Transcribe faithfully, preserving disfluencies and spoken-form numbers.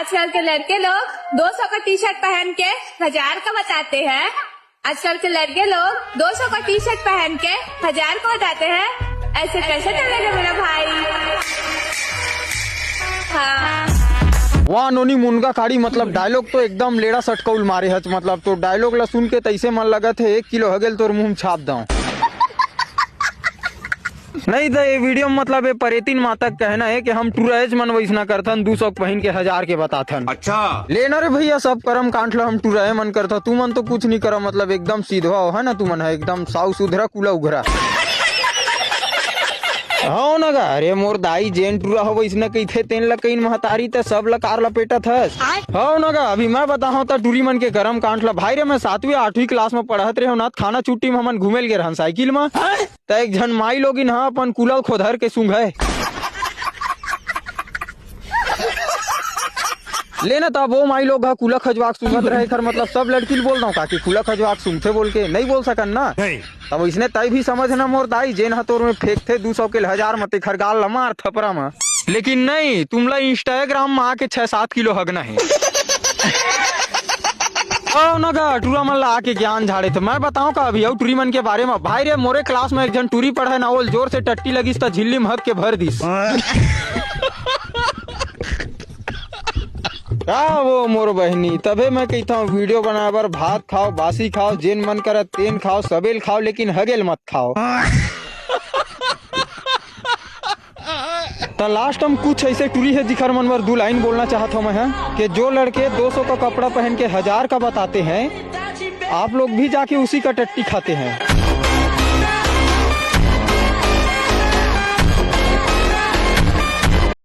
आजकल के लड़के लोग दो सौ का टी शर्ट पहन के हजार का बताते हैं। आजकल के लड़के लोग दो सौ का टी शर्ट पहन के हजार को बताते हैं। ऐसे कैसे चलेगा मेरा भाई? हाँ। वाह नोनी मुनगा काड़ी, मतलब डायलॉग तो एकदम लेड़ा सटकौल मारे हच। मतलब तो डायलॉग ला सुन के तैसे मन लगत हे एक किलो हगेल तोर मुंह में छाप दऊं। नहीं तो ये वीडियो में मतलब ये परेतिन माता के कहना है कि हम टुराएच मन वैसना करथन, दू सौ के पहिन के हजार के बताथन। अच्छा। लेना रे भैया, सब करम कांड ला हम टुराए मन करथन, तू मन तो कुछ नहीं करो, मतलब एकदम सीधवा हो है ना, तू मन है एकदम साउ सुधरा कुला उघरा। हव न गा, अरे मोर दाई जेन टुरा हो वैसना कहिथे तेन ला कहीं महतारी त सब ला कार लपेटत हस। हव न गा, अभी मैं बताहूं त टुरी मन के करम कांड ला। भाई रे, मैं सातवीं आठवीं क्लास में पढ़त रहे ना, खाना छुट्टी में हमन घूमे ल गे रहन साइकिल में। त एक झन माई लोगिन ह अपन कुला खोधर के सूंघे। लेना तब वो माई लोग ह कुला खजवाक सूंघत रहे, एकर मतलब सब लड़की ल बोल दऊं का कि कुला खजवाक सूंघथे बोल के? नहीं बोल सकन ना। नहीं। तब इसने तय भी समझ ना मोर दाई, जेन ह तोर में फेंकथे दू सौ के हजार म, तेखर गाल ला मार थपरा म। लेकिन नहीं, तुमला इंस्टाग्राम में आके छह सात किलो हगना है। ओ नगा, टूरा मन ला आके ज्ञान झाड़े तो मैं बताऊं का अभी अउ टूरी मन के बारे में। भाई रे, मोरे क्लास में एक झन टूरी पढ़े ना, ओल जोर से टट्टी लगिस त झिल्ली में हग के भर दिस। का वो मोर बहिनी, तभे मैं कहिथंव वीडियो बनाए बर भात खाओ, बासी खाओ, जेन मन करत तेन खाओ, सबेल खाओ, लेकिन हगेल मत खाओ। त लास्ट में कुछ ऐसे टूरी है जिखर मन बर दू लाइन बोलना चाहत हूँ मैं, हाँ, कि जो लड़के दो सौ का कपड़ा पहन के हजार का बताते हैं, आप लोग भी जाके उसी का टट्टी खाते हैं।